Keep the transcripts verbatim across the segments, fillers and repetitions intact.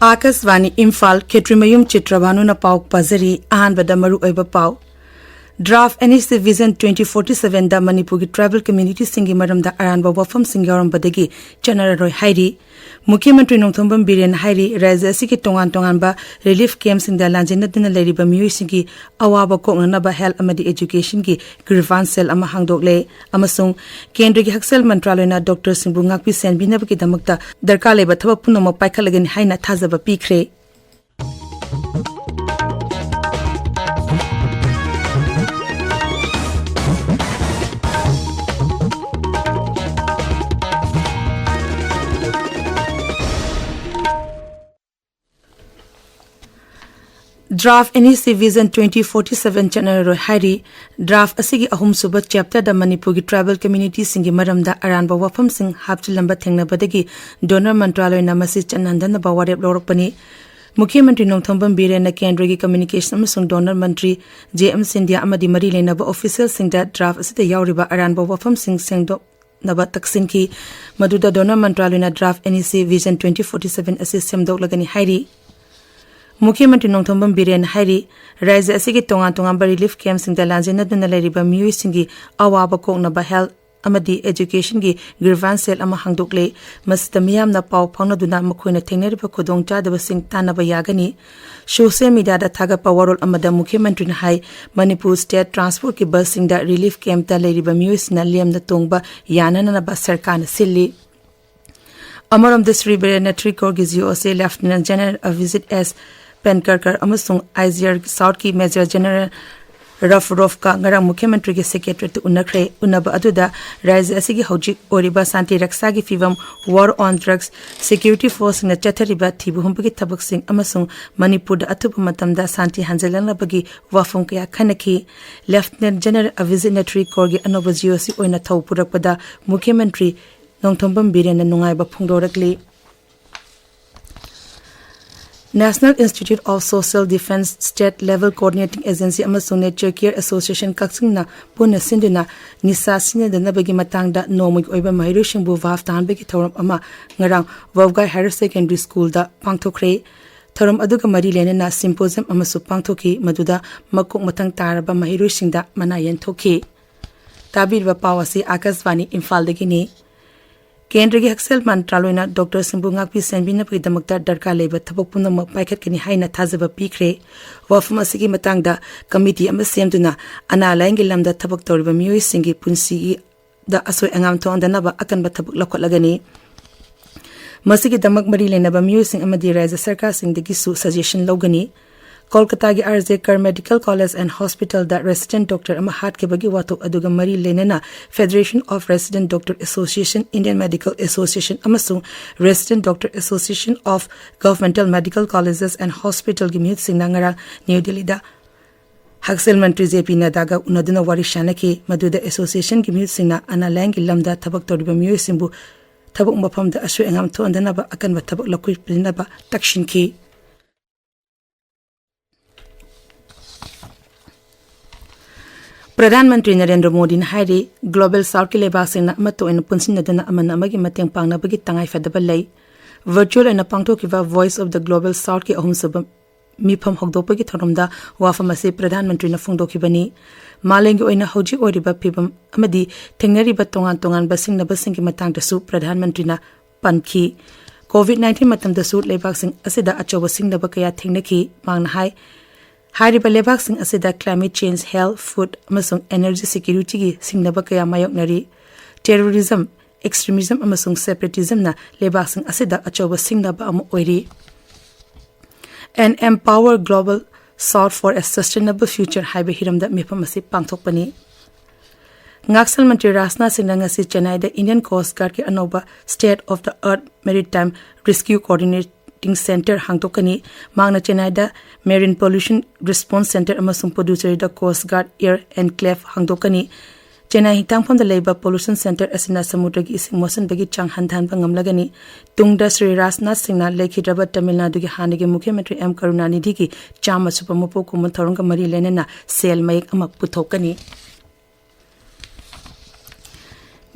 ꯑꯥꯀꯥꯁꯕꯥꯅꯤ ꯏꯝꯐꯥꯜ, ꯈꯦꯇ꯭ꯔꯤꯃꯌꯨꯝ ꯆꯤꯇ꯭ꯔꯕꯥꯅꯨꯅ ꯄꯥꯎ ꯄꯥꯖꯔꯤ꯫ ꯑꯍꯥꯟꯕꯗ ꯃꯔꯨꯑꯣꯏꯕ ꯄꯥꯎ꯫ Draft and E C vision twenty forty ꯁꯚꯦꯟꯗ ꯃꯅꯤꯄꯨꯔꯒꯤ ꯇ꯭ꯔꯥꯏꯕꯦꯜ ꯀꯝꯃ꯭ꯌꯨꯅꯤꯇꯤꯁꯤꯡꯒꯤ ꯃꯔꯝꯗ ꯑꯔꯥꯟꯕ ꯋꯥꯐꯝꯁꯤꯡ ꯌꯥꯎꯔꯝꯕꯗꯒꯤ ꯆꯠꯅꯔꯔꯣꯏ ꯍꯥꯏꯔꯤ꯫ ꯃꯨꯈ꯭ꯌ ꯃꯟꯇ꯭ꯔꯤ ꯅꯣꯡꯊꯣꯝꯕꯝ ꯕꯤꯔꯦꯟꯅ ꯍꯥꯏꯔꯤ, ꯔꯥꯖ꯭ꯌ ꯑꯁꯤꯒꯤ ꯇꯣꯉꯥꯟ ꯇꯣꯉꯥꯟꯕ ꯔꯤꯂꯤꯐ ꯀꯦꯝꯞꯁꯤꯡꯗ ꯂꯥꯟꯖꯦꯟꯅꯗꯨꯅ ꯂꯩꯔꯤꯕ ꯃꯤꯑꯣꯏꯁꯤꯡꯒꯤ ꯑꯋꯥꯕ ꯀꯣꯛꯅꯅꯕ ꯍꯦꯜꯊ ꯑꯃꯗꯤ ꯑꯦꯖꯨꯀꯦꯁꯟꯒꯤ ꯒ꯭ꯔꯤꯚꯥꯟꯁ ꯁꯦꯜ ꯑꯃ ꯍꯥꯡꯗꯣꯛꯂꯦ ꯑꯃꯁꯨꯡ ꯀꯦꯟꯗ꯭ꯔꯒꯤ ꯍꯛꯁꯦꯜ ꯃꯟꯇ꯭ꯔꯥꯂꯣꯏꯅ ꯗꯣꯛꯇꯔꯁꯤꯡꯕꯨ ꯉꯥꯛꯄꯤ ꯁꯦꯟꯕꯤꯅꯕꯒꯤꯗꯃꯛꯇ ꯗꯔꯀꯥꯔ ꯂꯩꯕ ꯊꯕꯛ ꯄꯨꯝꯅꯃꯛ ꯄꯥꯏꯈꯠꯂꯒꯅꯤ ꯍꯥꯏꯅ ꯊꯥꯖꯕ ꯄꯤꯈ꯭ꯔꯦ꯫ Draft and E C vision twenty forty seven ꯆꯠꯅꯔꯔꯣꯏ ꯍꯥꯏꯔꯤ꯫ ꯗ꯭ꯔꯥꯐ ꯑꯁꯤꯒꯤ ꯑꯍꯨꯝꯁꯨꯕ ꯆꯦꯞꯇꯔꯗ ꯃꯅꯤꯄꯨꯔꯒꯤ ꯇ꯭ꯔꯥꯏꯕꯦꯜ ꯀꯝꯃ꯭ꯌꯨꯅꯤꯇꯤꯁꯤꯡꯒꯤ ꯃꯔꯝꯗ ꯑꯔꯥꯟꯕ ꯋꯥꯐꯝꯁꯤꯡ ꯍꯥꯞꯆꯤꯜꯂꯝꯕ ꯊꯦꯡꯅꯕꯗꯒꯤ ꯗꯣꯅꯔ ꯃꯟꯇ꯭ꯔꯥꯂꯣꯏꯅ ꯃꯁꯤ ꯆꯠꯅꯍꯟꯗꯅꯕ ꯋꯥꯔꯦꯞ ꯂꯧꯔꯛꯄꯅꯤ꯫ ꯃꯨꯈ꯭ꯌ ꯃꯟꯇ꯭ꯔꯤ ꯅꯣꯡꯊꯣꯝꯕꯝ ꯕꯤꯔꯦꯟꯅ ꯀꯦꯟꯗ꯭ꯔꯒꯤ ꯀꯝꯃ꯭ꯌꯨꯅꯤꯀꯦꯁꯟ ꯑꯃꯁꯨꯡ ꯗꯣꯅꯔ ꯃꯟꯇ꯭ꯔꯤ ꯖꯦ ꯑꯦꯝ ꯁꯤꯟꯙ꯭ꯌꯥ ꯑꯃꯗꯤ ꯃꯔꯤ ꯂꯩꯅꯕ ꯑꯣꯐꯤꯁꯤꯌꯦꯜꯁꯤꯡꯗ ꯗ꯭ꯔꯥꯐ ꯑꯁꯤꯗ ꯌꯥꯎꯔꯤꯕ ꯑꯔꯥꯟꯕ ꯋꯥꯐꯝꯁꯤꯡ ꯁꯦꯡꯗꯣꯛ ꯅꯕ ꯇꯛꯁꯤꯟꯈꯤ꯫ ꯃꯗꯨꯗ donor ꯃꯟꯇ꯭ꯔꯥꯂꯣꯏꯅ draft and E C vision twenty forty seven ꯑꯁꯤ ꯁꯦꯝꯗꯣꯛꯂꯒꯅꯤ ꯍꯥꯏꯔꯤ꯫ ꯃꯨꯈ꯭ꯌ ꯃꯟꯇ꯭ꯔꯤ ꯅꯣꯡꯊꯣꯝꯕꯝ ꯕꯤꯔꯦꯟ ꯍꯥꯏꯔꯤ, ꯔꯥꯖ꯭ꯌ ꯑꯁꯤꯒꯤ ꯇꯣꯉꯥꯟ ꯇꯣꯉꯥꯟꯕ ꯔꯤꯂꯤꯐ ꯀꯦꯝꯞꯁꯤꯡꯗ ꯂꯥꯟꯖꯦꯟꯅꯗꯨꯅ ꯂꯩꯔꯤꯕ ꯃꯤꯑꯣꯏꯁꯤꯡꯒꯤ ꯑꯋꯥꯕ ꯀꯣꯛꯅꯕ ꯍꯦꯜꯊ ꯑꯃꯗꯤ ꯑꯦꯖꯨꯀꯦꯁꯟꯒꯤ ꯒ꯭ꯔꯤꯚꯥꯟꯁ ꯁꯦꯜ ꯑꯃ ꯍꯥꯡꯗꯣꯛꯂꯦ꯫ ꯃꯁꯤꯗ ꯃꯤꯌꯥꯝꯅ ꯄꯥꯎ ꯐꯥꯎꯅꯗꯨꯅ ꯃꯈꯣꯏꯅ ꯊꯦꯡꯅꯔꯤꯕ ꯈꯨꯗꯣꯡꯆꯥꯗꯕꯁꯤꯡ ꯇꯥꯟꯅꯕ ꯌꯥꯒꯅꯤ꯫ ꯁꯣꯁꯤꯌꯦꯜ ꯃꯤꯗꯤꯌꯥꯗ ꯊꯥꯒꯠꯄ ꯋꯥꯔꯣꯜ ꯑꯃꯗ ꯃꯨꯈ꯭ꯌ ꯃꯟꯇ꯭ꯔꯤꯅ ꯍꯥꯏ, ꯃꯅꯤꯄꯨꯔ ꯁ꯭ꯇꯦꯠ ꯇ꯭ꯔꯥꯟꯁꯄꯣꯔꯠꯀꯤ ꯕꯁꯁꯤꯡꯗ ꯔꯤꯂꯤꯐ ꯀꯦꯝꯞꯇ ꯂꯩꯔꯤꯕ ꯃꯤꯑꯣꯏꯁꯤꯡꯅ ꯂꯦꯝꯅ ꯇꯣꯡꯕ ꯌꯥꯅꯅꯕ ꯁꯔꯀꯥꯔꯅ ꯁꯤꯜꯂꯤ꯫ ꯑꯃꯔꯣꯝꯗ ꯁ꯭ꯔꯤ ꯕꯤꯔꯦꯟ ꯅꯦꯇ꯭ꯔꯤ ꯀꯣꯔꯒꯤ G O C lieutenant general Abhijit S Pendharkar ꯑꯃꯁꯨꯡ ꯑꯥꯏ ꯖꯤ ꯑꯥꯔ ꯁꯥꯎꯠꯀꯤ ꯃꯦꯖꯔ ꯖꯦꯅꯔꯦꯜ ꯔꯐ ꯔꯣꯐꯀ ꯉꯔꯥꯡ ꯃꯨꯈ꯭ꯌ ꯃꯟꯇ꯭ꯔꯤꯒꯤ ꯁꯦꯀ꯭ꯔꯦꯇꯔꯤꯌꯦꯠꯇ ꯎꯅꯈ꯭ꯔꯦ꯫ ꯎꯅꯕ ꯑꯗꯨꯗ ꯔꯥꯖ꯭ꯌ ꯑꯁꯤꯒꯤ ꯍꯧꯖꯤꯛ ꯑꯣꯏꯔꯤꯕ ꯁꯥꯟꯇꯤ ꯔꯛꯁꯥꯒꯤ ꯐꯤꯚꯝ, ꯋꯥꯔ ꯑꯣꯟ ꯗ꯭ꯔꯒꯁ, ꯁꯦꯀ꯭ꯌꯨꯔꯤꯇꯤ ꯐꯣꯔꯁꯁꯤꯡꯅ ꯆꯠꯊꯔꯤꯕ ꯊꯤꯕ ꯍꯨꯝꯕꯒꯤ ꯊꯕꯛꯁꯤꯡ ꯑꯃꯁꯨꯡ ꯃꯅꯤꯄꯨꯔꯗ ꯑꯊꯨꯕ ꯃꯇꯝꯗ ꯁꯥꯟꯇꯤ ꯍꯟꯖꯤꯜꯂꯛꯅꯕꯒꯤ ꯋꯥꯐꯝ ꯀꯌꯥ ꯈꯟꯅꯈꯤ꯫ ꯂꯦꯐꯇꯤꯅꯦꯟꯠ ꯖꯦꯅꯔꯦꯜ ꯑꯚꯤꯖꯤꯠ ꯅꯦꯇ꯭ꯔꯤ ꯀꯣꯔꯒꯤ ꯑꯅꯧꯕ ꯖꯤ ꯑꯣ ꯁꯤ ꯑꯣꯏꯅ ꯊꯧ ꯄꯨꯔꯛꯄꯗ ꯃꯨꯈ꯭ꯌ ꯃꯟꯇ꯭ꯔꯤ ꯅꯣꯡꯊꯣꯝꯕꯝ ꯕꯤꯔꯦꯟꯅ ꯅꯨꯡꯉꯥꯏꯕ ꯐꯣꯡꯗꯣꯔꯛꯂꯤ꯫ National Institute of Social Defense State Level Coordinating Agency ꯑꯃꯁꯨꯡ Nature Care Association ꯀꯛꯆꯤꯡꯅ ꯄꯨꯟꯅ ꯁꯤꯟꯗꯨꯅ ꯅꯤꯁꯥ ꯁꯤꯖꯤꯟꯅꯗꯅꯕꯒꯤ ꯃꯇꯥꯡꯗ ꯅꯣꯡꯃꯒꯤ ꯑꯣꯏꯕ ꯃꯍꯩꯔꯣꯏꯁꯤꯡꯕꯨ ꯚꯥꯞ ꯇꯥꯍꯟꯕꯒꯤ ꯊꯧꯔꯝ ꯑꯃ ꯉꯔꯥꯡ ꯋꯥꯕꯒꯥꯏ Higher Secondary School ꯗ ꯄꯥꯡꯊꯣꯛꯈ꯭ꯔꯦ꯫ ꯊꯧꯔꯝ ꯑꯗꯨꯒ ꯃꯔꯤ ꯂꯩꯅꯅ symposium ꯑꯃꯁꯨ ꯄꯥꯡꯊꯣꯛꯈꯤ, ꯃꯗꯨꯗ ꯃꯀꯣꯛ ꯃꯊꯪ ꯇꯥꯔꯕ ꯃꯍꯩꯔꯣꯏꯁꯤꯡꯗ ꯃꯅꯥ ꯌꯦꯟꯊꯣꯛꯈꯤ꯫ ꯇꯥꯕꯤꯔꯤꯕ ꯄꯥꯎ ꯑꯁꯤ ꯑꯥꯀꯥꯁꯕꯥꯅꯤ ꯏꯝꯐꯥꯜꯗꯒꯤꯅꯤ꯫ ꯀꯦꯟꯗ꯭ꯔꯒꯤ ꯍꯛꯁꯦꯜ ꯃꯟꯇ꯭ꯔꯥꯂꯣꯏꯅ ꯗꯣꯛꯇꯔꯁꯤꯡꯕꯨ ꯉꯥꯛꯄꯤ ꯁꯦꯟꯕꯤꯅꯕꯒꯤꯗꯃꯛꯇ ꯗꯔꯀꯥꯔ ꯂꯩꯕ ꯊꯕꯛ ꯄꯨꯝꯅꯃꯛ ꯄꯥꯏꯈꯠꯀꯅꯤ ꯍꯥꯏꯅ ꯊꯥꯖꯕ ꯄꯤꯈ꯭ꯔꯦ꯫ ꯋꯥꯐꯝ ꯑꯁꯤꯒꯤ ꯃꯇꯥꯡꯗ ꯀꯃꯤꯇꯤ ꯑꯃ ꯁꯦꯝꯗꯨꯅ ꯑꯅꯥ ꯂꯥꯏꯌꯦꯡꯒꯤ ꯂꯝꯗ ꯊꯕꯛ ꯇꯧꯔꯤꯕ ꯃꯤꯑꯣꯏꯁꯤꯡꯒꯤ ꯄꯨꯟꯁꯤꯗ ꯑꯁꯣꯏ ꯑꯉꯥꯝ ꯊꯣꯛꯍꯟꯗꯅꯕ ꯑꯀꯟꯕ ꯊꯕꯛ ꯂꯧꯈꯠꯂꯒꯅꯤ꯫ ꯃꯁꯤꯒꯤꯗꯃꯛ ꯃꯔꯤ ꯂꯩꯅꯕ ꯃꯤꯑꯣꯏꯁꯤꯡ ꯑꯃꯗꯤ ꯔꯥꯖ꯭ꯌ ꯁꯔꯀꯥꯔꯁꯤꯡꯗꯒꯤꯁꯨ suggestion ꯂꯧꯒꯅꯤ꯫ ꯀꯣꯜꯀꯇꯥꯒꯤ R J Kar Medical College and Hospital the resident doctor ꯑꯃ ꯍꯥꯠꯈꯤꯕꯒꯤ ꯋꯥꯊꯣꯛ ꯑꯗꯨꯒ ꯃꯔꯤ ꯂꯩꯅꯅ Federation of Resident Doctor Association, Indian Medical Association ꯑꯃꯁꯨꯡ Resident Doctor Association of Governmental Medical Colleges and Hospital ꯒꯤ ꯃꯤꯍꯨꯠꯁꯤꯡꯅ ꯉꯔꯥꯡ ꯅ꯭ꯌꯨ ꯗꯤꯜꯂꯤꯗ ꯍꯛꯁꯦꯜ ꯃꯟꯇ꯭ꯔꯤ J P Nadda ꯒ ꯎꯅꯗꯨꯅ ꯋꯥꯔꯤ ꯁꯥꯅꯈꯤ, ꯃꯗꯨꯗ association ꯒꯤ ꯃꯤꯍꯨꯠꯁꯤꯡꯅ ꯑꯅꯥ ꯂꯥꯏꯌꯦꯡꯒꯤ ꯂꯝꯗ ꯊꯕꯛ ꯇꯧꯔꯤꯕ ꯃꯤꯑꯣꯏꯁꯤꯡꯕꯨ ꯊꯕꯛ ꯃꯐꯝꯗ ꯑꯁꯣꯏ ꯑꯉꯥꯝ ꯊꯣꯛꯍꯟꯗꯅꯕ ꯑꯀꯟꯕ ꯊꯕꯛ ꯂꯧꯈꯠꯄꯤꯅꯕ ꯇꯛꯁꯤꯟꯈꯤ꯫ ꯄ꯭ꯔꯙꯥꯟ ꯃꯟꯇ꯭ꯔꯤ ꯅꯔꯦꯟꯗ꯭ꯔ ꯃꯣꯗꯤꯅ ꯍꯥꯏꯔꯤ, Global South ꯀꯤ ꯂꯩꯕꯥꯛꯁꯤꯡꯅ ꯑꯃꯠꯇ ꯑꯣꯏꯅ ꯄꯨꯟꯁꯤꯟꯅꯗꯨꯅ ꯑꯃꯅ ꯑꯃꯒꯤ ꯃꯇꯦꯡ ꯄꯥꯡꯅꯕꯒꯤ ꯇꯉꯥꯏ ꯐꯗꯕ ꯂꯩ꯫ Virtual ꯑꯣꯏꯅ ꯄꯥꯡꯊꯣꯛꯈꯤꯕ Voice of the Global South ꯀꯤ ꯑꯍꯨꯝꯁꯨꯕ ꯃꯤꯐꯝ ꯍꯧꯗꯣꯛꯄꯒꯤ ꯊꯧꯔꯝꯗ ꯋꯥꯐꯝ ꯑꯁꯤ ꯄ꯭ꯔꯙꯥꯟ ꯃꯟꯇ꯭ꯔꯤꯅ ꯐꯣꯡꯗꯣꯛꯈꯤꯕꯅꯤ꯫ ꯃꯥꯂꯦꯝꯒꯤ ꯑꯣꯏꯅ ꯍꯧꯖꯤꯛ ꯑꯣꯏꯔꯤꯕ ꯐꯤꯕꯝ ꯑꯃꯗꯤ ꯊꯦꯡꯅꯔꯤꯕ ꯇꯣꯉꯥꯟ ꯇꯣꯉꯥꯟꯕ ꯁꯤꯡꯅꯕꯁꯤꯡꯒꯤ ꯃꯇꯥꯡꯗꯁꯨ ꯄ꯭ꯔꯙꯥꯟ ꯃꯟꯇ꯭ꯔꯤꯅ ꯄꯟꯈꯤ꯫ COVID nineteen ꯃꯇꯝꯗꯁꯨ ꯂꯩꯕꯥꯛꯁꯤꯡ ꯑꯁꯤꯗ ꯑꯆꯧꯕ ꯁꯤꯡꯅꯕ ꯀꯌꯥ ꯊꯦꯡꯅꯈꯤ꯫ ꯃꯍꯥꯛꯅ ꯍꯥꯏ, ꯍꯥꯏꯔꯤꯕ ꯂꯩꯕꯥꯛꯁꯤꯡ ꯑꯁꯤꯗ climate change, health, food ꯑꯃꯁꯨꯡ energy security ꯒꯤ ꯁꯤꯡꯅꯕ ꯀꯌꯥ ꯃꯥꯌꯣꯛꯅꯔꯤ꯫ Terrorism, extremism ꯑꯃꯁꯨꯡ separatism ꯅ ꯂꯩꯕꯥꯛꯁꯤꯡ ꯑꯁꯤꯗ ꯑꯆꯧꯕ ꯁꯤꯡꯅꯕ ꯑꯃ ꯑꯣꯏꯔꯤ꯫ And empower Global South for a Sustainable Future ꯍꯥꯏꯕ ꯍꯤꯔꯝꯗ ꯃꯤꯐꯝ ꯑꯁꯤ ꯄꯥꯡꯊꯣꯛꯄꯅꯤ꯫ ꯉꯥꯛꯁꯦꯜ ꯃꯟꯇ꯭ꯔꯤ ꯔꯥꯖꯅꯥꯊ ꯁꯤꯡꯅ ꯉꯁꯤ ꯆꯦꯟꯅꯥꯏꯗ Indian Coast Guard ꯀꯤ ꯑꯅꯧꯕ State of the Art Maritime Rescue Coordinating Center ꯍꯥꯡꯗꯣꯛꯀꯅꯤ꯫ ꯃꯍꯥꯛꯅ ꯆꯦꯟꯅꯥꯏꯗ Marine Pollution Response Center ꯑꯃꯁꯨꯡ ꯄꯨꯗꯨꯆꯦꯔꯤꯗ Coast Guard Air Enclave ꯍꯥꯡꯗꯣꯛꯀꯅꯤ꯫ Chennai ꯍꯤꯊꯥꯡꯐꯝꯗ ꯂꯩꯕ pollution centre ꯑꯁꯤꯅ ꯁꯃꯨꯗ꯭ꯔꯒꯤ ꯏꯁꯤꯡ ꯃꯣꯠꯁꯤꯟꯕꯒꯤ ꯆꯥꯡ ꯍꯟꯊꯍꯟꯕ ꯉꯝꯂꯒꯅꯤ꯫ ꯇꯨꯡꯗ ꯁ꯭ꯔꯤ ꯔꯥꯖꯅꯥꯊ ꯁꯤꯡꯅ ꯂꯩꯈꯤꯗ꯭ꯔꯕ ꯇꯃꯤꯜ ꯅꯥꯗꯨꯒꯤ ꯍꯥꯟꯅꯒꯤ ꯃꯨꯈ꯭ꯌ ꯃꯟꯇ꯭ꯔꯤ ꯑꯦꯝ ꯀꯔꯨꯅꯥꯅꯤꯙꯤꯒꯤ ꯆꯥꯝꯃ ꯁꯨꯕ ꯃꯄꯣꯛ ꯀꯨꯝꯑꯣꯟ ꯊꯧꯔꯝꯒ ꯃꯔꯤ ꯂꯩꯅꯅ ꯁꯦꯜ ꯃꯌꯦꯛ ꯑꯃ ꯄꯨꯊꯣꯛꯀꯅꯤ꯫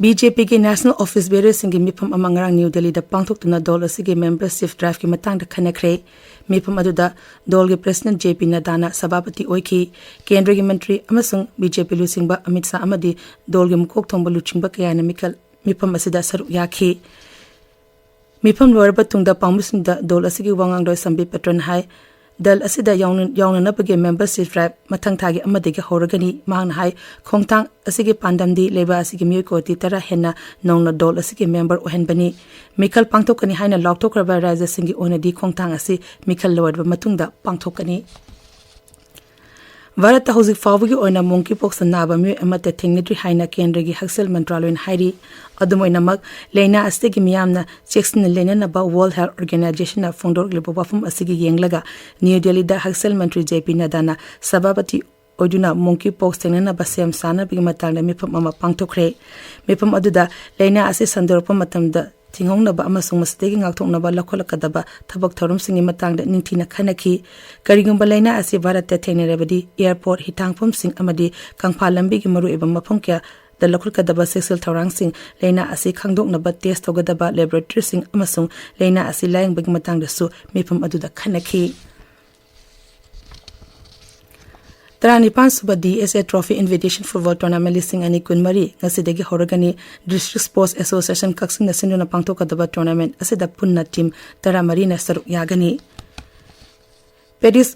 ꯕꯤ ꯖꯦ ꯄꯤꯒꯤ national office bearerꯁꯤꯡꯒꯤ ꯃꯤꯐꯝ ꯑꯃ ꯉꯔꯥꯡ ꯅ꯭ꯌꯨ ꯗꯦꯜꯂꯤꯗ ꯄꯥꯡꯊꯣꯛꯇꯨꯅ ꯗꯣꯜ ꯑꯁꯤꯒꯤ membership driveꯀꯤ ꯃꯇꯥꯡꯗ ꯈꯟꯅꯈ꯭ꯔꯦ꯫ ꯃꯤꯐꯝ ꯑꯗꯨꯗ ꯗꯣꯜꯒꯤ president ꯖꯦ ꯄꯤ ꯅꯗꯥꯅ ꯁꯚꯥꯄꯇꯤ ꯑꯣꯏꯈꯤ꯫ ꯀꯦꯟꯗ꯭ꯔꯒꯤ ꯃꯟꯇ꯭ꯔꯤ ꯑꯃꯁꯨꯡ ꯕꯤ ꯖꯦ ꯄꯤ ꯂꯨꯆꯤꯡꯕ ꯑꯃꯤꯠ ꯁꯥꯍ ꯑꯃꯗꯤ ꯗꯣꯜꯒꯤ ꯃꯀꯣꯛ ꯊꯣꯡꯕ ꯂꯨꯆꯤꯡꯕ ꯀꯌꯥꯅ ꯃꯤꯈꯜ-, ꯃꯤꯐꯝ ꯑꯁꯤꯗ ꯁꯔꯨꯛ ꯌꯥꯈꯤ꯫ ꯃꯤꯐꯝ ꯂꯣꯏꯔꯕ ꯇꯨꯡꯗ ꯄꯥꯎꯃꯤꯁꯤꯡꯗ ꯗꯣꯜ ꯑꯁꯤꯒꯤ ꯋꯥꯉꯥꯡꯂꯣꯏ ꯁꯝꯕꯤꯠ ꯄꯇ꯭ꯔꯟ ꯍꯥꯏ, ꯗꯜ ꯑꯁꯤꯗ ꯌꯥꯎꯅ-, ꯌꯥꯎꯅꯅꯕꯒꯤ membership drive ꯃꯊꯪ ꯊꯥꯒꯤ ꯑꯃꯗꯒꯤ ꯍꯧꯔꯒꯅꯤ꯫ ꯃꯍꯥꯛꯅ ꯍꯥꯏ, ꯈꯣꯡꯊꯥꯡ ꯑꯁꯤꯒꯤ ꯄꯥꯟꯗꯝꯗꯤ ꯂꯩꯕꯥꯛ ꯑꯁꯤꯒꯤ ꯃꯤꯑꯣꯏ ꯀꯣꯇꯤ ꯇꯔꯥ ꯍꯦꯟꯅ ꯅꯧꯅ ꯗꯣꯜ ꯑꯁꯤꯒꯤ member ꯑꯣꯏꯍꯟꯕꯅꯤ꯫ ꯃꯤꯈꯜ ꯄꯥꯡꯊꯣꯛꯀꯅꯤ ꯍꯥꯏꯅ ꯂꯥꯎꯊꯣꯛꯈ꯭ꯔꯕ ꯔꯥꯖ꯭ꯌꯁꯤꯡꯒꯤ ꯑꯣꯏꯅꯗꯤ ꯈꯣꯡꯊꯥꯡ ꯑꯁꯤ ꯃꯤꯈꯜ ꯂꯣꯏꯔꯕ ꯃꯇꯨꯡꯗ ꯄꯥꯡꯊꯣꯛꯀꯅꯤ꯫ ꯚꯥꯔꯠꯇ ꯍꯧꯖꯤꯛ ꯐꯥꯎꯕꯒꯤ ꯑꯣꯏꯅ monkeypoxꯅ ꯅꯥꯕ ꯃꯤꯑꯣꯏ ꯑꯃꯠꯇ ꯊꯦꯡꯅꯗ꯭ꯔꯤ ꯍꯥꯏꯅ ꯀꯦꯟꯗ꯭ꯔꯒꯤ ꯍꯛꯁꯦꯜ ꯃꯟꯇ꯭ꯔꯥꯂꯣꯏꯅ ꯍꯥꯏꯔꯤ꯫ ꯑꯗꯨꯝ ꯑꯣꯏꯅꯃꯛ, ꯂꯥꯏꯅꯥ ꯑꯁꯤꯗꯒꯤ ꯃꯤꯌꯥꯝꯅ ꯆꯦꯛꯁꯤꯟꯅ ꯂꯩꯅꯅꯕ World Health Organizationꯅ ꯐꯣꯡꯗꯣꯔꯛꯂꯤꯕ ꯋꯥꯐꯝ ꯑꯁꯤꯒꯤ ꯌꯦꯡꯂꯒ ꯅ꯭ꯌꯨ ꯗꯦꯜꯂꯤꯗ ꯍꯛꯁꯦꯜ ꯃꯟꯇ꯭ꯔꯤ ꯖꯦ ꯄꯤ ꯅꯗꯥꯅ ꯁꯚꯥꯄꯇꯤ ꯑꯣꯏꯗꯨꯅ monkeypox ꯊꯦꯡꯅꯅꯕ ꯁꯦꯝ ꯁꯥꯅꯕꯒꯤ ꯃꯇꯥꯡꯗ ꯃꯤꯐꯝ ꯑꯃ ꯄꯥꯡꯊꯣꯛꯈ꯭ꯔꯦ꯫ ꯃꯤꯐꯝ ꯑꯗꯨꯗ ꯂꯥꯏꯅꯥ ꯑꯁꯤ ꯁꯟꯗꯣꯔꯛꯄ ꯃꯇꯝꯗ ꯊꯤꯡꯍꯧꯅꯕ ꯑꯃꯁꯨꯡ ꯃꯁꯤꯗꯒꯤ ꯉꯥꯛꯊꯣꯛꯅꯕ ꯂꯧꯈꯠꯂꯛꯀꯗꯕ ꯊꯕꯛ ꯊꯧꯔꯝꯁꯤꯡꯒꯤ ꯃꯇꯥꯡꯗ ꯅꯤꯡꯊꯤꯅ ꯈꯟꯅꯈꯤ꯫ ꯀꯔꯤꯒꯨꯝꯕ ꯂꯥꯏꯅꯥ ꯑꯁꯤ ꯚꯥꯔꯠꯇ ꯊꯦꯡꯅꯔꯕꯗꯤ, airport, ꯍꯤꯊꯥꯡꯐꯝꯁꯤꯡ ꯑꯃꯗꯤ ꯀꯪꯐꯥꯜ ꯂꯝꯕꯤꯒꯤ ꯃꯔꯨꯑꯣꯏꯕ ꯃꯐꯝ ꯀꯌꯥꯗ ꯂꯧꯈꯠꯀꯗꯕ ꯆꯦꯛꯁꯤꯜ ꯊꯧꯔꯥꯡꯁꯤꯡ, ꯂꯥꯏꯅꯥ ꯑꯁꯤ ꯈꯪꯗꯣꯛꯅꯕ test ꯇꯧꯒꯗꯕ laboratoryꯁꯤꯡ ꯑꯃꯁꯨꯡ ꯂꯥꯏꯅꯥ ꯑꯁꯤ ꯂꯥꯌꯦꯡꯕꯒꯤ ꯃꯇꯥꯡꯗꯁꯨ ꯃꯤꯐꯝ ꯑꯗꯨꯗ ꯈꯟꯅꯈꯤ꯫ ꯇꯔꯥꯅꯤꯄꯥꯟ ꯁꯨꯕ D S A Trophy Invitation Football Tournament ꯂꯤꯁꯤꯡ ꯑꯅꯤ ꯀꯨꯟꯃꯔꯤ ꯉꯁꯤꯗꯒꯤ ꯍꯧꯔꯒꯅꯤ꯫ District Sports Association ꯀꯛꯆꯤꯡꯅ ꯁꯤꯟꯗꯨꯅ ꯄꯥꯡꯊꯣꯛꯀꯗꯕ tournament ꯑꯁꯤꯗ ꯄꯨꯟꯅ team ꯇꯔꯥꯃꯔꯤꯅ ꯁꯔꯨꯛ ꯌꯥꯒꯅꯤ꯫ Paris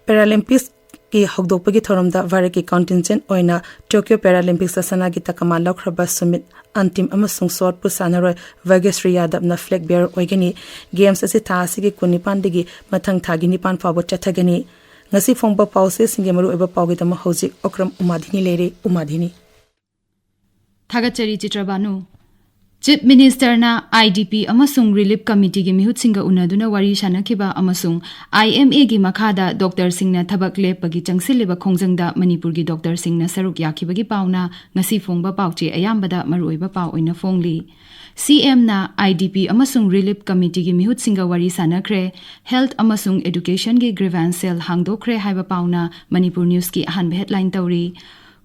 Paralympicsꯀꯤ ꯍꯧꯗꯣꯛꯄꯒꯤ ꯊꯧꯔꯝꯗ ꯚꯥꯔꯠꯀꯤ contingent ꯑꯣꯏꯅ Tokyo Paralympicsꯇ ꯁꯅꯥꯒꯤ ꯇꯀꯃꯥꯟ ꯂꯧꯈ꯭ꯔꯕ ꯁꯨꯃꯤꯠ ꯑꯟꯇꯤꯝ ꯑꯃꯁꯨꯡ shot put ꯁꯥꯟꯅꯔꯣꯏ ꯚꯥꯒ꯭ꯌꯁ꯭ꯔꯤ ꯌꯥꯗꯕꯅ flag bearer ꯑꯣꯏꯒꯅꯤ꯫ Games ꯑꯁꯤ ꯊꯥ ꯑꯁꯤꯒꯤ ꯀꯨꯟꯅꯤꯄꯥꯟꯗꯒꯤ ꯃꯊꯪ ꯊꯥꯒꯤ ꯅꯤꯄꯥꯟ ꯐꯥꯎꯕ ꯆꯠꯊꯒꯅꯤ꯫ ꯉꯁꯤ ꯐꯣꯡꯕ ꯄꯥꯎꯆꯦꯁꯤꯡꯒꯤ ꯃꯔꯨꯑꯣꯏꯕ ꯄꯥꯎꯒꯤꯗꯃꯛ ꯍꯧꯖꯤꯛ ꯑꯣꯀ꯭ꯔꯝ ꯎꯃꯥꯙꯤꯅꯤ ꯂꯩꯔꯦ꯫ ꯎꯃꯥꯙꯤꯅꯤ꯫ ꯊꯥꯒꯠꯆꯔꯤ ꯆꯤꯇ꯭ꯔꯕꯥꯅꯨ꯫ ꯆꯤꯐ ꯃꯤꯅꯤꯁꯇꯔꯅ ꯑꯥꯏ ꯗꯤ ꯄꯤ ꯑꯃꯁꯨꯡ ꯔꯤꯂꯤꯐ ꯀꯃꯤꯇꯤꯒꯤ ꯃꯤꯍꯨꯠꯁꯤꯡꯒ ꯎꯅꯗꯨꯅ ꯋꯥꯔꯤ ꯁꯥꯅꯈꯤꯕ ꯑꯃꯁꯨꯡ ꯑꯥꯏ ꯑꯦꯝ ꯑꯦꯒꯤ ꯃꯈꯥꯗ ꯗꯣꯛꯇꯔꯁꯤꯡꯅ ꯊꯕꯛ ꯂꯦꯞꯄꯒꯤ ꯆꯪꯁꯤꯜꯂꯤꯕ ꯈꯣꯡꯖꯪꯗ ꯃꯅꯤꯄꯨꯔꯒꯤ ꯗꯣꯛꯇꯔꯁꯤꯡꯅ ꯁꯔꯨꯛ ꯌꯥꯈꯤꯕꯒꯤ ꯄꯥꯎꯅ ꯉꯁꯤ ꯐꯣꯡꯕ ꯄꯥꯎꯆꯦ ꯑꯌꯥꯝꯕꯗ ꯃꯔꯨꯑꯣꯏꯕ ꯄꯥꯎ ꯑꯣꯏꯅ ꯐꯣꯡꯂꯤ꯫ ꯁꯤ ꯑꯦꯝꯅ ꯑꯥꯏ ꯗꯤ ꯄꯤ ꯑꯃꯁꯨꯡ ꯔꯤꯂꯤꯐ ꯀꯃꯤꯇꯤꯒꯤ ꯃꯤꯍꯨꯠꯁꯤꯡꯒ ꯋꯥꯔꯤ ꯁꯥꯅꯈ꯭ꯔꯦ꯫ ꯍꯦꯜꯊ ꯑꯃꯁꯨꯡ ꯑꯦꯗꯨꯀꯦꯁꯟꯒꯤ ꯒ꯭ꯔꯤꯚꯥꯟꯁ ꯁꯦꯜ ꯍꯥꯡꯗꯣꯛꯈ꯭ꯔꯦ ꯍꯥꯏꯕ ꯄꯥꯎꯅ ꯃꯅꯤꯄꯨꯔ ꯅ꯭ꯌꯨꯁꯀꯤ ꯑꯍꯥꯟꯕ ꯍꯦꯗꯂꯥꯏꯟ ꯇꯧꯔꯤ꯫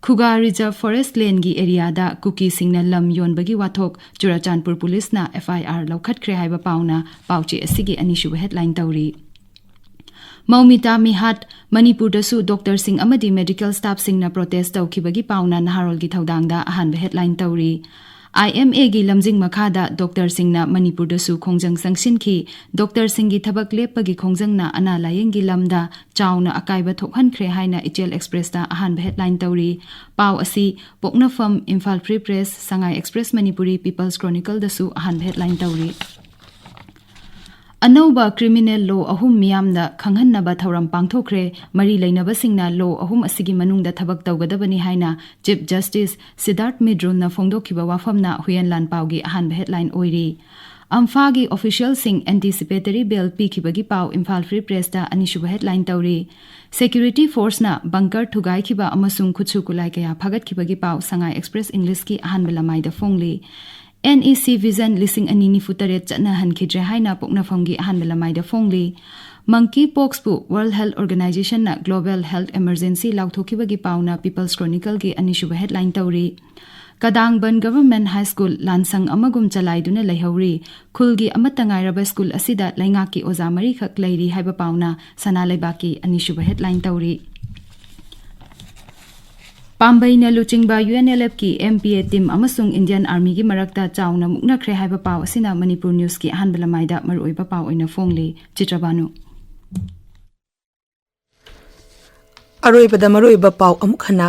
ꯈꯨꯒꯥ ꯔꯤꯖꯔꯚ ꯐꯣꯔꯦꯁꯠ ꯂꯦꯟꯒꯤ ꯑꯦꯔꯤꯌꯥꯗ ꯀꯨꯀꯤꯁꯤꯡꯅ ꯂꯝ ꯌꯣꯟꯕꯒꯤ ꯋꯥꯊꯣꯛ ꯆꯨꯔꯆꯥꯟꯄꯨꯔ ꯄꯨꯂꯤꯁꯅ ꯑꯦꯐ ꯑꯥꯏ ꯑꯥꯔ ꯂꯧꯈꯠꯈ꯭ꯔꯦ ꯍꯥꯏꯕ ꯄꯥꯎꯅ ꯄꯥꯎꯆꯦ ꯑꯁꯤꯒꯤ ꯑꯅꯤꯁꯨꯕ ꯍꯦꯗꯂꯥꯏꯟ ꯇꯧꯔꯤ꯫ ꯃꯧꯃꯤꯇꯥ ꯃꯤꯍꯥꯠ, ꯃꯅꯤꯄꯨꯔꯗꯁꯨ ꯗꯣꯛꯇꯔꯁꯤꯡ ꯑꯃꯗꯤ ꯃꯦꯗꯤꯀꯦꯜ ꯁ꯭ꯇꯥꯐꯁꯤꯡꯅ ꯄ꯭ꯔꯣꯇꯦꯁ ꯇꯧꯈꯤꯕꯒꯤ ꯄꯥꯎꯅ ꯅꯍꯥꯔꯣꯜꯒꯤ ꯊꯧꯗꯥꯡꯗ ꯑꯍꯥꯟꯕ ꯍꯦꯗꯂꯥꯏꯟ ꯇꯧꯔꯤ꯫ ꯑꯥꯏ ꯑꯦꯝ ꯑꯦꯒꯤ ꯂꯝꯖꯤꯡ ꯃꯈꯥꯗ ꯗꯣꯛꯇꯔꯁꯤꯡꯅ ꯃꯅꯤꯄꯨꯔꯗꯁꯨ ꯈꯣꯡꯖꯪ ꯆꯪꯁꯤꯟꯈꯤ꯫ ꯗꯣꯛꯇꯔꯁꯤꯡꯒꯤ ꯊꯕꯛ ꯂꯦꯞꯄꯒꯤ ꯈꯣꯡꯖꯪꯅ ꯑꯅꯥ ꯂꯥꯌꯦꯡꯒꯤ ꯂꯝꯗ ꯆꯥꯎꯅ ꯑꯀꯥꯏꯕ ꯊꯣꯛꯍꯟꯈ꯭ꯔꯦ ꯍꯥꯏꯅ ꯏꯆꯦꯜ ꯑꯦꯛꯁꯄ꯭ꯔꯦꯁꯇ ꯑꯍꯥꯟꯕ ꯍꯦꯗꯂꯥꯏꯟ ꯇꯧꯔꯤ꯫ ꯄꯥꯎ ꯑꯁꯤ ꯄꯣꯛꯅꯐꯝ, ꯏꯝꯐꯥꯜ ꯐ꯭ꯔꯤ ꯄ꯭ꯔꯦꯁ, ꯁꯉꯥꯏ ꯑꯦꯛꯁꯄ꯭ꯔꯦꯁ ꯃꯅꯤꯄꯨꯔꯤ, ꯄꯤꯄꯜꯁ ꯀ꯭ꯔꯣꯅꯤꯀꯜꯗꯁꯨ ꯑꯍꯥꯟꯕ ꯍꯦꯗꯂꯥꯏꯟ ꯇꯧꯔꯤ꯫ ꯑꯅꯧꯕ ꯀ꯭ꯔꯤꯃꯤꯅꯦꯜ ꯂꯣ ꯑꯍꯨꯝ ꯃꯤꯌꯥꯝꯗ ꯈꯪꯍꯟꯅꯕ ꯊꯧꯔꯝ ꯄꯥꯡꯊꯣꯛꯈ꯭ꯔꯦ꯫ ꯃꯔꯤ ꯂꯩꯅꯕꯁꯤꯡꯅ ꯂꯣ ꯑꯍꯨꯝ ꯑꯁꯤꯒꯤ ꯃꯅꯨꯡꯗ ꯊꯕꯛ ꯇꯧꯒꯗꯕꯅꯤ ꯍꯥꯏꯅ ꯆꯤꯐ ꯖꯁꯇꯤꯁ ꯁꯤꯗꯥꯔꯊ ꯃꯤꯗ꯭ꯔꯨꯜꯅ ꯐꯣꯡꯗꯣꯛꯈꯤꯕ ꯋꯥꯐꯝꯅ ꯍꯨꯌꯦꯟ ꯂꯥꯟꯄꯥꯎꯒꯤ ꯑꯍꯥꯟꯕ ꯍꯦꯗꯂꯥꯏꯟ ꯑꯣꯏꯔꯤ꯫ ꯑꯝꯐꯥꯒꯤ ꯑꯣꯐꯤꯁꯤꯌꯦꯜꯁꯤꯡ ꯑꯦꯟꯇꯤꯁꯤꯄꯦꯇꯔꯤ ꯕꯦꯜ ꯄꯤꯈꯤꯕꯒꯤ ꯄꯥꯎ ꯏꯝꯐꯥꯜ ꯐ꯭ꯔꯤ ꯄ꯭ꯔꯦꯁꯇ ꯑꯅꯤꯁꯨꯕ ꯍꯦꯗꯂꯥꯏꯟ ꯇꯧꯔꯤ꯫ ꯁꯦꯀ꯭ꯌꯨꯔꯤꯇꯤ ꯐꯣꯔꯁꯅ ꯕꯪꯀꯔ ꯊꯨꯒꯥꯏꯈꯤꯕ ꯑꯃꯁꯨꯡ ꯈꯨꯠꯁꯨ ꯈꯨꯠꯂꯥꯏ ꯀꯌꯥ ꯐꯥꯒꯠꯈꯤꯕꯒꯤ ꯄꯥꯎ ꯁꯉꯥꯏ ꯑꯦꯛꯁꯄ꯭ꯔꯦꯁ ꯏꯪꯂꯤꯁꯀꯤ ꯑꯍꯥꯟꯕ ꯂꯃꯥꯏꯗ ꯐꯣꯡꯂꯤ꯫ ꯑꯦꯟ ꯏ ꯁꯤ ꯚꯤꯖꯟ ꯂꯤꯁꯤꯡ ꯑꯅꯤ ꯅꯤꯐꯨ ꯇꯔꯦꯠ ꯆꯠꯅꯍꯟꯈꯤꯗ꯭ꯔꯦ ꯍꯥꯏꯅ ꯄꯣꯛꯅꯐꯝꯒꯤ ꯑꯍꯥꯟꯕ ꯂꯃꯥꯏꯗ ꯐꯣꯡꯂꯤ꯫ ꯃꯪꯀꯤ ꯄꯣꯛꯁꯄꯨ ꯋꯥꯔꯜꯗ ꯍꯦꯜꯊ ꯑꯣꯔꯒꯅꯥꯏꯖꯦꯁꯟꯅ ꯒ꯭ꯂꯣꯕꯦꯜ ꯍꯦꯜꯊ ꯏꯃꯔꯖꯦꯟꯁꯤ ꯂꯥꯎꯊꯣꯛꯈꯤꯕꯒꯤ ꯄꯥꯎꯅ ꯄꯤꯄꯜꯁ ꯀ꯭ꯔꯣꯅꯤꯀꯜꯒꯤ ꯑꯅꯤꯁꯨꯕ ꯍꯦꯗꯂꯥꯏꯟ ꯇꯧꯔꯤ꯫ ꯀꯗꯥꯡꯕꯟ ꯒꯚꯔꯟꯃꯦꯟꯠ ꯍꯥꯏ ꯁ꯭ꯀꯨꯜ ꯂꯥꯟꯁꯪ ꯑꯃꯒꯨꯝ ꯆꯂꯥꯏꯗꯨꯅ ꯂꯩꯍꯧꯔꯤ꯫ ꯈꯨꯜꯒꯤ ꯑꯃꯠꯇ ꯉꯥꯏꯔꯕ ꯁ꯭ꯀꯨꯜ ꯑꯁꯤꯗ ꯂꯩꯉꯥꯛꯀꯤ ꯑꯣꯖꯥ ꯃꯔꯤꯈꯛ ꯂꯩꯔꯤ ꯍꯥꯏꯕ ꯄꯥꯎꯅ ꯁꯅꯥ ꯂꯩꯕꯥꯛꯀꯤ ꯑꯅꯤꯁꯨꯕ ꯍꯦꯗꯂꯥꯏꯟ ꯇꯧꯔꯤ꯫ ꯄꯥꯝꯕꯩꯅ ꯂꯨꯆꯤꯡꯕ ꯌꯨ ꯑꯦꯟ ꯑꯦꯜ ꯑꯦꯐꯀꯤ ꯑꯦꯝ ꯄꯤ ꯑꯦ ꯇꯤꯝ ꯑꯃꯁꯨꯡ ꯏꯟꯗꯤꯌꯟ ꯑꯥꯔꯃꯤꯒꯤ ꯃꯔꯛꯇ ꯆꯥꯎꯅ ꯃꯨꯛꯅꯈ꯭ꯔꯦ ꯍꯥꯏꯕ ꯄꯥꯎ ꯑꯁꯤꯅ ꯃꯅꯤꯄꯨꯔ ꯅ꯭ꯌꯨꯁꯀꯤ ꯑꯍꯥꯟꯕ ꯂꯃꯥꯏꯗ ꯃꯔꯨꯑꯣꯏꯕ ꯄꯥꯎ ꯑꯣꯏꯅ ꯐꯣꯡꯂꯤ꯫ ꯆꯤꯇ꯭ꯔꯕꯥꯅꯨ꯫ ꯑꯔꯣꯏꯕꯗ ꯃꯔꯨꯑꯣꯏꯕ ꯄꯥꯎ ꯑꯃꯨꯛ ꯍꯟꯅ꯫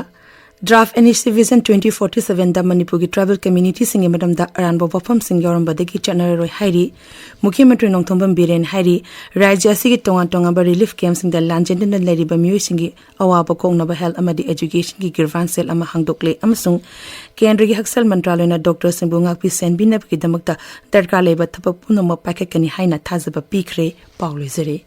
Draft N E C Vision twenty forty-seven ꯗ ꯃꯅꯤꯄꯨꯔꯒꯤ tribal community ꯁꯤꯡꯒꯤ ꯃꯔꯝꯗ ꯑꯔꯥꯟꯕ ꯋꯥꯐꯝꯁꯤꯡ ꯌꯥꯎꯔꯝꯕꯗꯒꯤ ꯆꯠꯅꯔꯔꯣꯏ ꯍꯥꯏꯔꯤ꯫ ꯃꯨꯈ꯭ꯌ ꯃꯟꯇ꯭ꯔꯤ ꯅꯣꯡꯊꯣꯝꯕꯝ ꯕꯤꯔꯦꯟ ꯍꯥꯏꯔꯤ, ꯔꯥꯖ꯭ꯌ ꯑꯁꯤꯒꯤ ꯇꯣꯉꯥꯟ ꯇꯣꯉꯥꯟꯕ relief camp ꯁꯤꯡꯗ ꯂꯥꯟꯖꯦꯟꯗꯨꯅ ꯂꯩꯔꯤꯕ ꯃꯤꯑꯣꯏꯁꯤꯡꯒꯤ ꯑꯋꯥꯕ ꯀꯣꯛꯅꯕ health ꯑꯃꯗꯤ education ꯒꯤ grievance cell ꯑꯃ ꯍꯥꯡꯗꯣꯛꯂꯦ ꯑꯃꯁꯨꯡ ꯀꯦꯟꯗ꯭ꯔꯒꯤ ꯍꯛꯁꯦꯜ ꯃꯟꯇ꯭ꯔꯥꯂꯌꯅ doctor ꯁꯤꯡꯕꯨ ꯉꯥꯛꯄꯤ ꯁꯦꯟꯕꯤꯅꯕꯒꯤꯗꯃꯛꯇ ꯗꯔꯀꯥꯔ ꯂꯩꯕ ꯊꯕꯛ ꯄꯨꯝꯅꯃꯛ ꯄꯥꯏꯈꯠꯀꯅꯤ ꯍꯥꯏꯅ ꯊꯥꯖꯕ ꯄꯤꯈ꯭ꯔꯦ꯫ ꯄꯥꯎ ꯂꯣꯏꯖꯔꯦ꯫